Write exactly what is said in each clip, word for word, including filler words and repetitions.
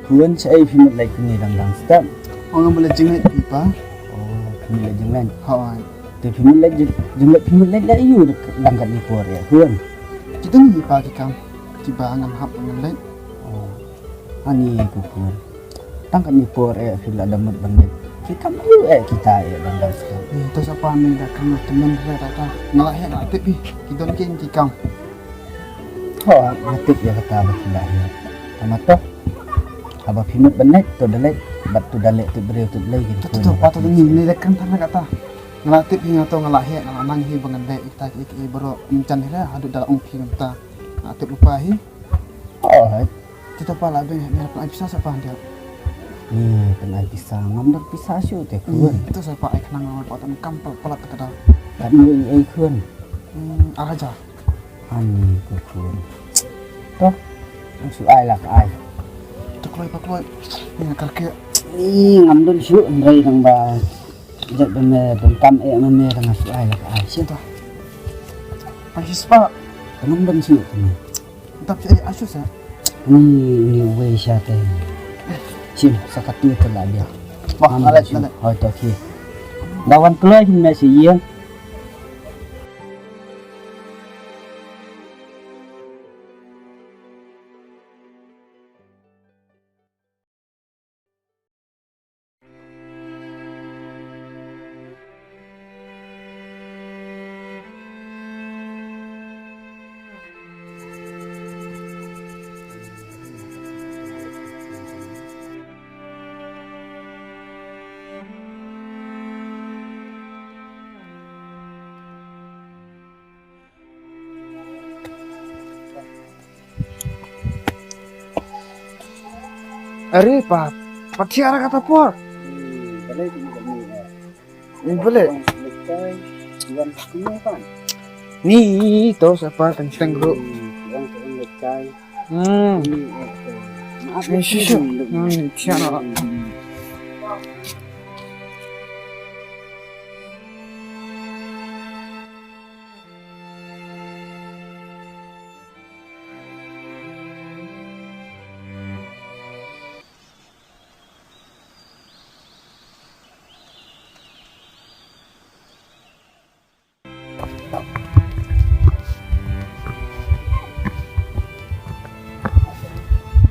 Khun, shaei phi mut leit kumne dang dang step? Ong, nga mut leit jingleit phi pa. Oh, phi mut leit jingleit. Hooid. Te phi mut leit jing-, jingleit, phi mut leit leit aïu dang katne por eh, khun? Ki don hi pa ki kam kiba ngan hap ngan leit. Oh. Ani ko khun. Tang katne por eh phi la da mut ban leit. Ki kam aïu eh kita eh dang dang step? Eh, to sa pa, ne da kam tymmen re ta ta. Nga la heh, nga la tip hi. Ki don ki ki kam. Ho, nga tip ïa kata ba phi la heh. Tangba to, haba phi mut ban leit, to da leit. Bad to da leh tip briew tip Blei. To, to, to, pa, to, ni, ni da kren tang kata. Nga la tip hi, nga to nga la heh, nga la nang hi ba ngan leh ïa kita ki, ki, ki baroh. Ym jan hi re haduh da la ong phi kumta. Nga tip lypa hi. Oh, hai. Te to pa, la beng, beng, pynai pisa sa pa hynrei. Ni, pynai pisa, ngam don pisa shuh te khun. Hmm, to sa pa, ai khnang, ngam pat, ngam pat, pat, pat, pat. Katno ei ei khun? Hmm, ar hajar. Ani ko khun. To, ngam shu ai la ka ai. To kloi pa kloi. Ni nga kyrkieh. Ni ngam don shuh hynrei tang ba. Jait ba me donkam eh ma me, tang nga shu ai la ka ai. Shen to. Pynshah spah. Ngam don shuh te me. Tap sha, eh, ashu sa. Ni, ni uwei sha te. Shim, sa katu te la bia. Wah, ngam don shuh. Hoi to ki. Da wan kloi hin me shi ïa. Are pa, pat thiah ra kata por. Hmm, balei kine kine, eh? Hmm, balei? Ni to sa pa, tang tang ru. Hmm. Shu, shu, shu. Hmm, thiah ra.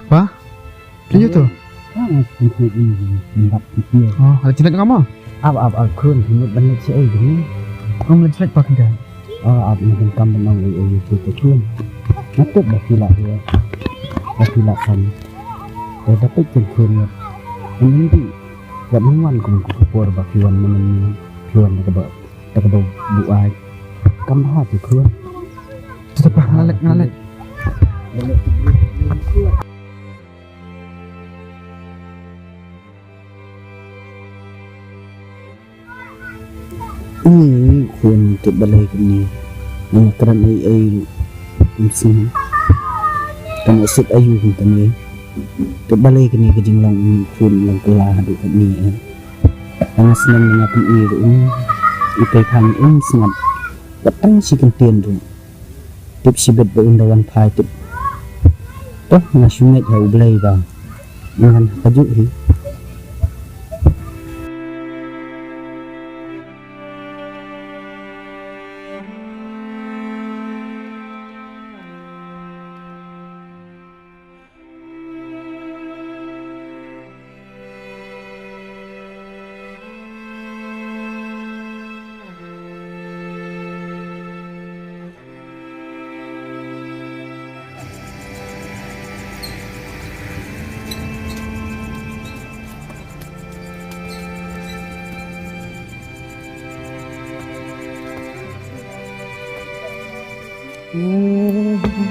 Pa? Phi ïa to? Ah, phi ïa to. Oh, ada jilet ngam ah? Ap, ap, ap, khun, phi mut ban leit shaei jong ngi? Ngam leit jilet pa khyndiat. Ah, ap, ngam donkam ban ong ei ei ïa phi te khun. Nga tip ba phi lah ïa, ba phi lah san. Te da peit jong khun ïa. Ngam dei. Wat nang wan kum ka por ba phi wan mynne, phi wan da kaba, da kaba buaid. Kam bha te khun. Te pa, nga leit, nga leit. Ni khun, tip balei kane. Nga kren ei ei ym sngewthuh. Tang u sut ayu khun kane. Tip balei kane ka jinglong u khun long kylla haduh katne eh. Tang nga sneng nga pyni ruh um. I Pei Phang um sngap. Wat tang shi kyntien ruh. Tip shibit ba un da wan phai tip. To nga shu ngeit ha U Blei ba ngan ha kajuh hi.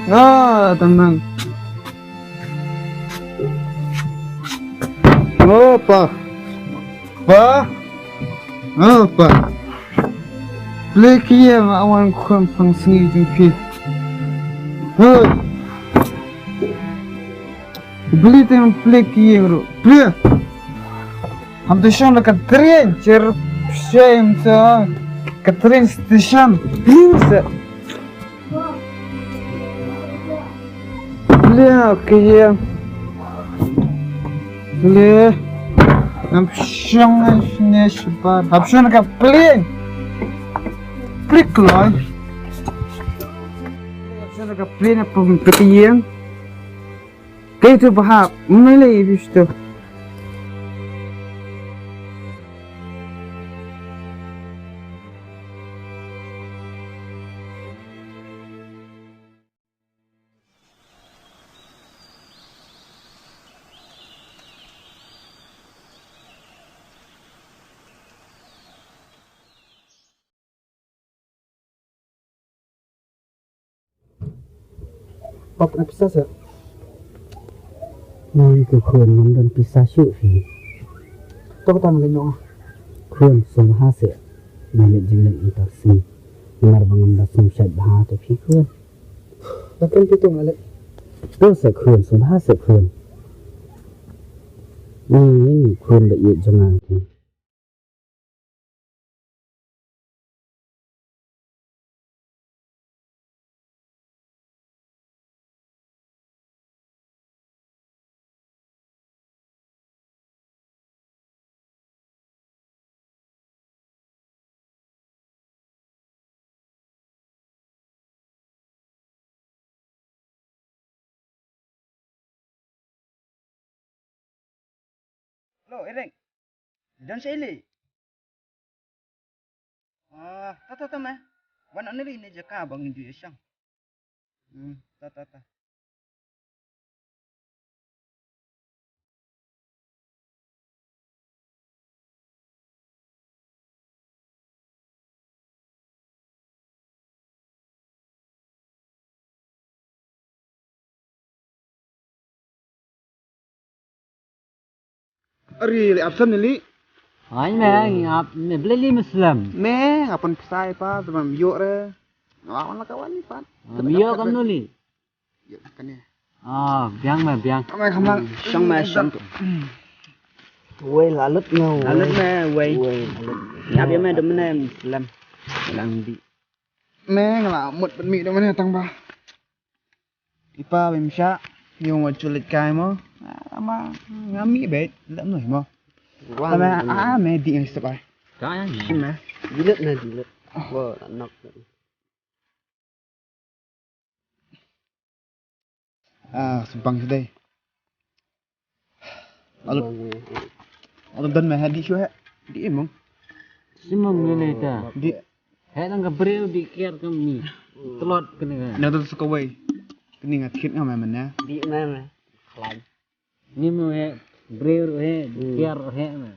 Ah, tenang. Oh, pa. Pa. Oh, pa. Balei ki ïeng, nga wan khun pang sngi jong phi. Hei. Balei te balei ki ïeng ruh. Balei. Ham tu shong la ka train, cher shem sa. Ka train station. Balei sa. Balei ki ïeng. Le. Ngam shong ne shba. Ngam shong ka plane. Plik loy. Ngam shong ka plane pum pitieng. Kei tu bahap. Mele bistu. Pap na pisa sa. Nang tu khun ngam don pisa shu phi. To kata ngi nyong. Khun sum ha se. Nang le jing le intak si. Namar ba ngam da sum shat bha to phi khun. Lakin pi tu ngalek. To se khun sum ha se khun. Nang ni khun ba ye jong nang. Lo, Ireng. Jan sa ili. Ah, ta ta ta me. Wan ani li ni jaka bang ju yashang. Hmm, ta ta ta. Ari li absent ni li. Ai me ngi ap me beli li Muslim. Me ngapan pisa pa teman yo re. Ngala wan la kawan ni pat. Me yo kam nu li. Yo kan ya. Ah, biang me biang. Kama kama. Shang me shang tu. Wei lalut me. Lalut me wei. Wei lalut. Ya biang me dum me Muslim. Lang di. Me ngala mut pen mi dum me tang ba. Ipa bim sha yung wa chulit kai mo. Ama ngami bet lem noi mo. Ama a me di ngi sepai. Ka yang ni. Me. Dilet na dilet. Bo nok. Ah, sempang sedai. Alut. Alut dan me hadi shu he. Di emong. Simang ni ni ta. Di He nang ka briew di kiar ka mi. Tlot kani ka. Na tu suka wei. Kani nga thit nga me mena. Di me me. Khlaiñ. Ni mo he briew he kiar he me.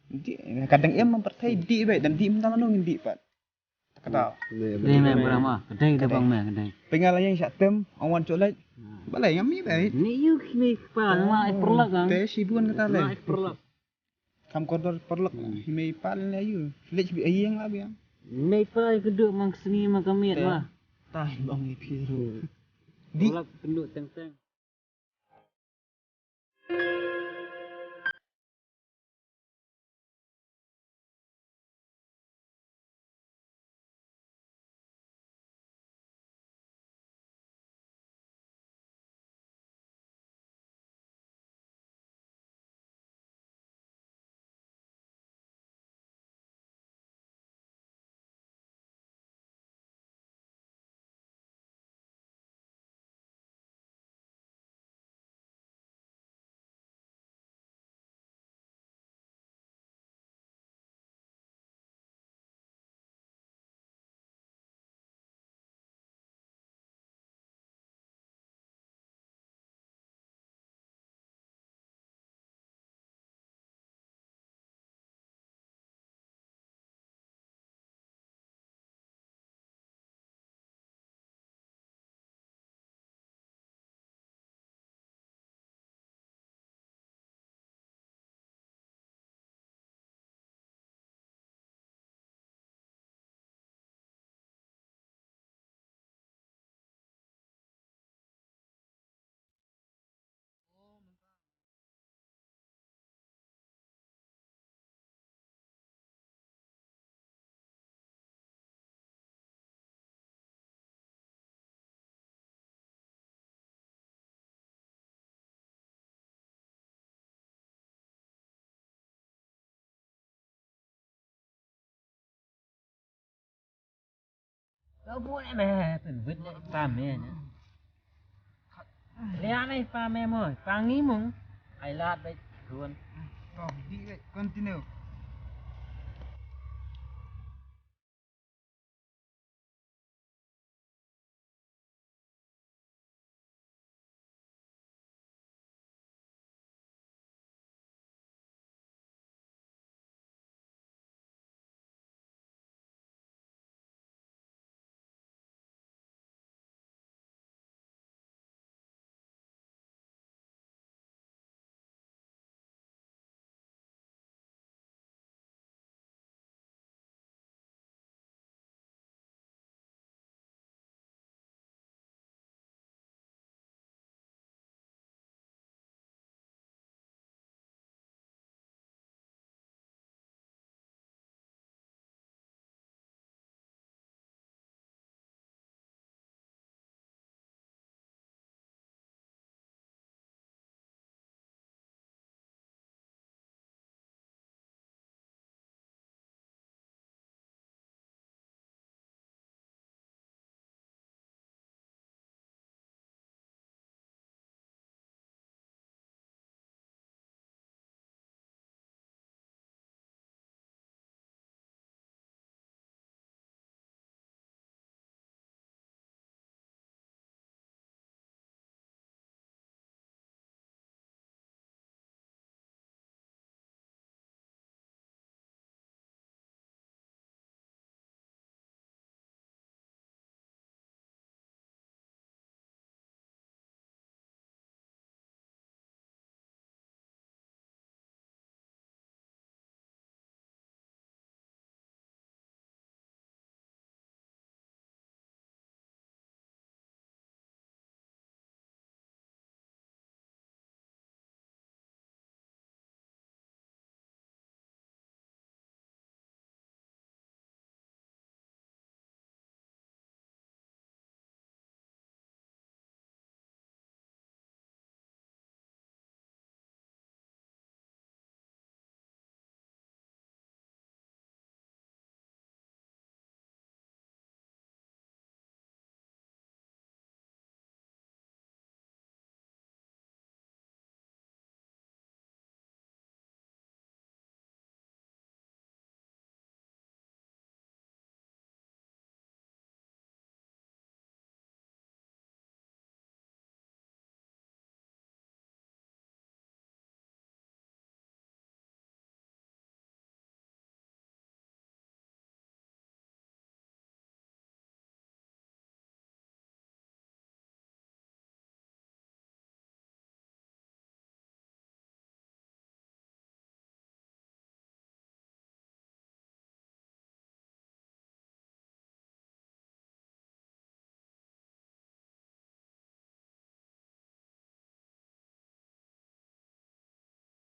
Di ka dang em man pyrthei di be dan di mynta lano ngin di pat. Kata. Dei me brama. Kadei da bang me kadei. Pengal yang sha tem awan cholek. Balai ngam mi be. Ni yu mi pa ma ai perlak ah. Te shibun kata le. Ma ai perlak. Kam kordor paralok hi mei pal ne ayu. Lech bi ayeng la biang. Mei pal kedu mang sngi mang kamiet lah. Tah bang ni piru. Di paralok kedu teng teng. Ơ, bu ne me, pynwit le pa me ne. Lia ne pa me mo, pa ngi mung. Ai lad be khun. Tok, di be, continue.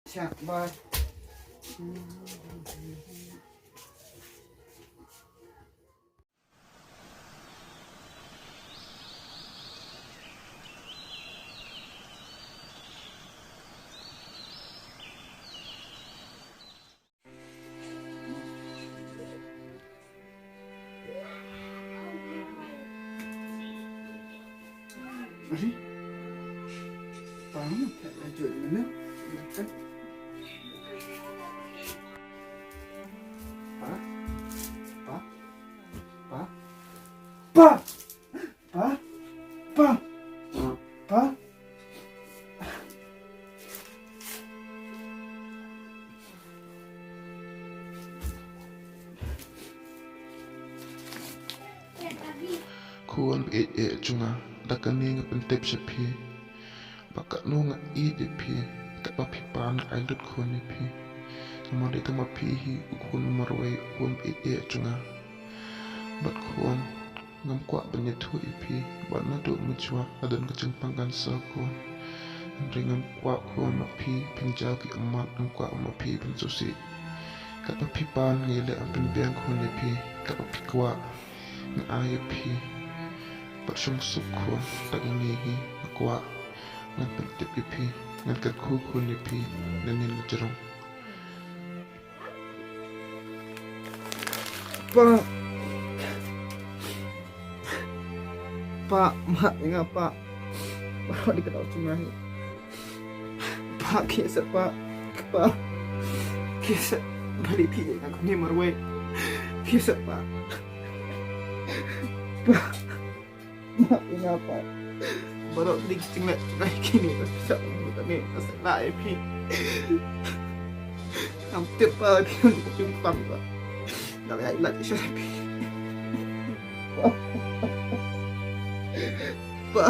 Shak bai. Ari? Pang, tak lanjut mana? Pa? Pa? Pa? Pa? Pa? Pa? Pa? Khun ba ïeit eh jong nga, da kane nga pyntip sha phi ba katno nga ïeit ïa phi. Katba phi pan nga ai lut khun ïa phi. Namar dei tang ma phi hi u khun marwei, u khun ba ïeit eh jong nga. Bad khun, ngam kwah ban ïathuh ïa phi ba naduh mynshwa la don ka jingpang cancer khun. Hynrei ngam kwah khun ma phi phin jaw ki ummat, ngam kwah ma phi phin sngewsih. Katba phi pan ngi leh ban pynbiang khun ïa phi, katba phi kwah ngan ai ïa phi. Bad shong suk khun, tang ïa ngi hi nga kwah ngan pyntip ïa phi, ngan kyrkhu khun ïa phi nangne na jrong. Pa. Pa, map ïa nga pa. Baroh dei ka daw jong nga hi. Pa, khublei shibun pa. Pa, khublei shibun. Balei phi ïa nga kumne marwei? Khublei shibun pa. Pa, map ïa nga pa. Baroh dei ki jingleh jong nga kine, ka pisa ka mut ne ka sa lah ïa phi. Ngam tip pa, phi ngam tip pa. Nga la ïaid lait sha phi. Pa.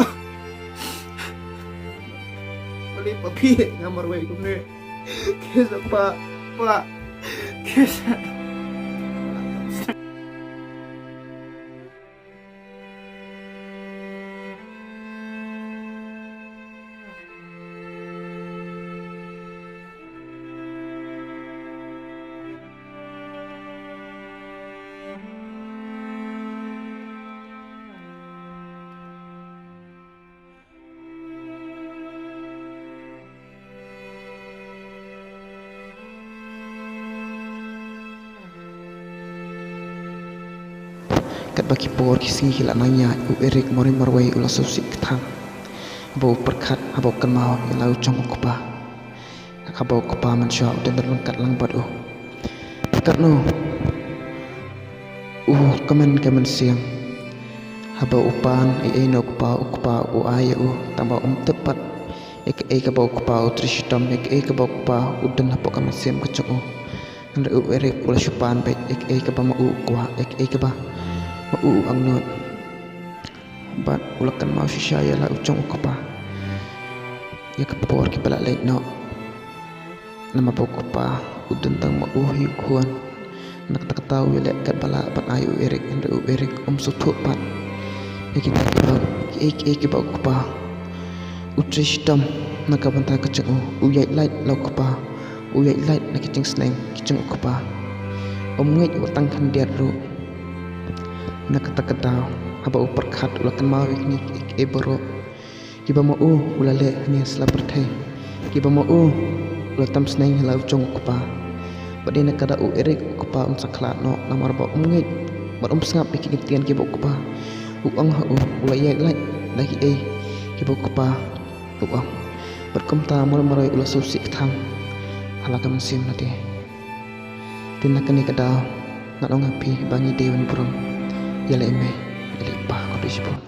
Balei pa phi ïa nga marwei kumne? Khublei shibun pa. Pa. Khublei shibun. Katba ki por ki sngi ki la nang ïaid, u Eric marwei marwei u la sngewsih kthang. Haba u pyrkhat, haba u kynmaw ïa la u jong u kpa. Haba u kpa mynshuwa u dang don ryngkat lang bad u. Katno u kmen ka mynsiem. Haba u pan ei ei na u kpa, u kpa u ai ïa u, tangba um tip pat ïa kaei kaba u kpa u trei shitom, ïa kaei kaba u kpa u don hapoh ka mynsiem ka jong u. Hynrei u Eric u la shu pan beit ïa kaei kaba ma u u kwah, ïa kaei kaba ma u u angnud. Bad u la kynmaw shisha ïa la u jong u kpa, ïa ka por kiba la leit noh. Namar ba u kpa u don tang ma u hi u khun. Na kata ka daw u ïaleh katba lah ban ai u Eric, hynrei u Eric um sngewthuh pat ïa kita kiba, kiei kiei kiba u kpa u trei shitom na ka bynta ka jong u. U ïaid lait la u kpa, u ïaid lait na ki jingsneng ki jong u kpa. Um ngeit wat tang khyndiat ruh. Na kata ka daw haba u pyrkhat u la kynmaw ïa kine kiei kiei baroh kiba ma u u la leh ha kane ka pyrthei, kiba ma u u la tam sneng ïa la u jong u kpa. Bad dei na ka daw u Eric u kpa um sa khlad noh, namar ba um ngeit bad um sngap ïa ki ktien kiba u kpa u ong ha u. U la ïaid lait da kiei kiba u kpa u ong. Bad kumta marwei marwei u la sngewsih kthang ha la ka mynsiem lade. Te na kane ka daw ngan ong ha phi ba ngi dei ban burom ïa la i mei, ïa la i pa, khublei shibun.